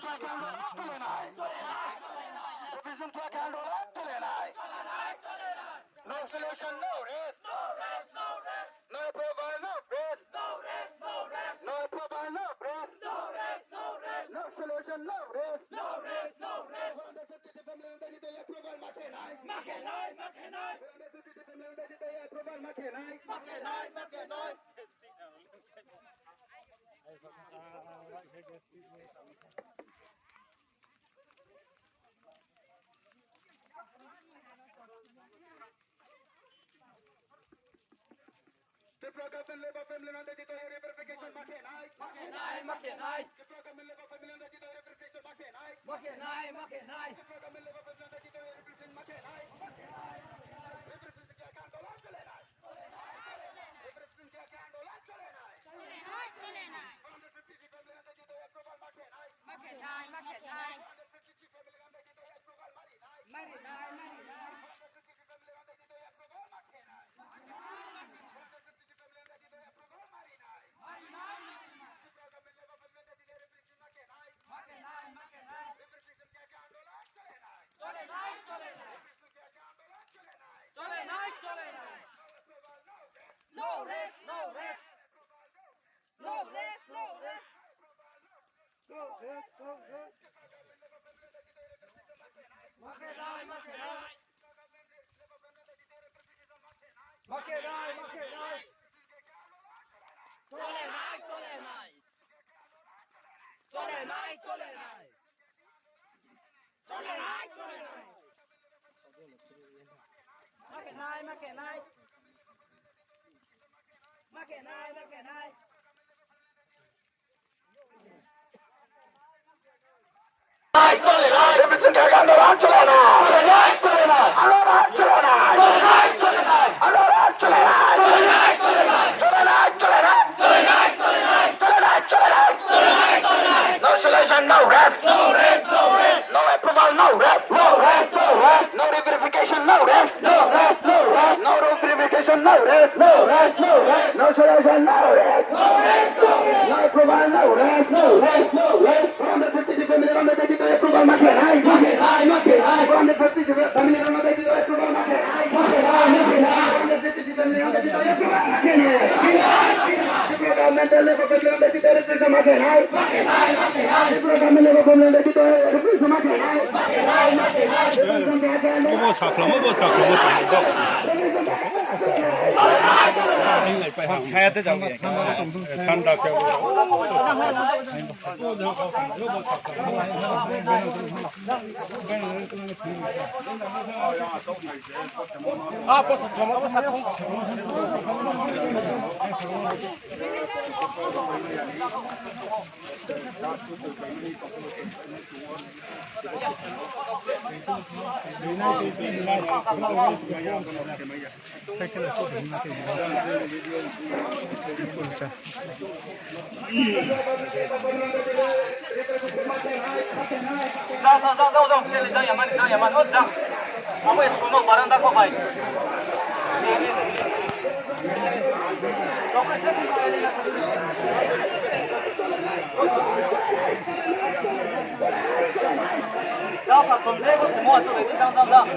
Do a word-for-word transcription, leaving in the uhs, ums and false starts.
Repression khe khe andolan chole nai. No solution, no rest. No approval, no rest. No approval, no rest. No solution, no rest. Four hundred fifty family ong tadi to approval ma khe nai. Ma khe nai, ma khe nai. Four hundred fifty family ong tadi to approval ma khe nai. Ma khe nai, ma khe nai. Tripura government Labour family ong tadi to verification ma khe nai. Ma khe nai, ma khe nai. Tripura government Labour family ong tadi to verification ma khe nai. Ma khe nai, ma khe nai. Tripura government Labour family ong tadi to verification ma khe nai. Verification khe khe andolan chole nai. Verification khe khe andolan chole nai. Chole nai, chole nai. Four hundred fifty family ong tadi to approval ma khe nai. Ma khe nai, ma khe nai. Four hundred fifty family ong tadi to approval ma ri nai. Ma ri nai, ma ri nai. Four hundred fifty family ong tadi to approval ma khe nai. No rest, no rest. No rest, no rest. No rest, no rest. Ma khe nai, ma khe nai. Ma khe nai, ma khe nai. Chole nai, chole nai. Chole nai, chole nai. Chole nai, chole nai. Ma khe nai, ma khe nai. Ma khe nai, ma khe nai. Repression khe khe andolan chole nai. Andolan chole nai. Andolan chole nai. Chole nai, chole nai. Chole nai, chole nai. No solution, no rest. No approval, no rest. No rest, no rest. No re-verification, no rest. No rest, no rest. No re-verification, no rest. No rest, no rest. No solution, no rest. No rest, no rest. No approval, no rest. No rest, no rest. Four hundred fifty family ong tadi to approval ma khe nai. Ma khe nai, ma khe nai. Four hundred fifty family ong tadi to approval ma khe nai. Ma khe nai, ma khe nai. Four hundred fifty family ong tadi to approval ma khe nai. Tripura government Labour family ong tadi to approval ma khe nai. Ma khe nai, ma khe nai. Tripura government Labour family ong tadi to approval ma khe nai. Bo saphlamo, bo saphlamo. Thanda khe. Jang, jang, jang, jang, jang, jang, jang, yamani, jang, yamani, o jang. Abo school no baranda kho bai. Jang, jang, jang, jang.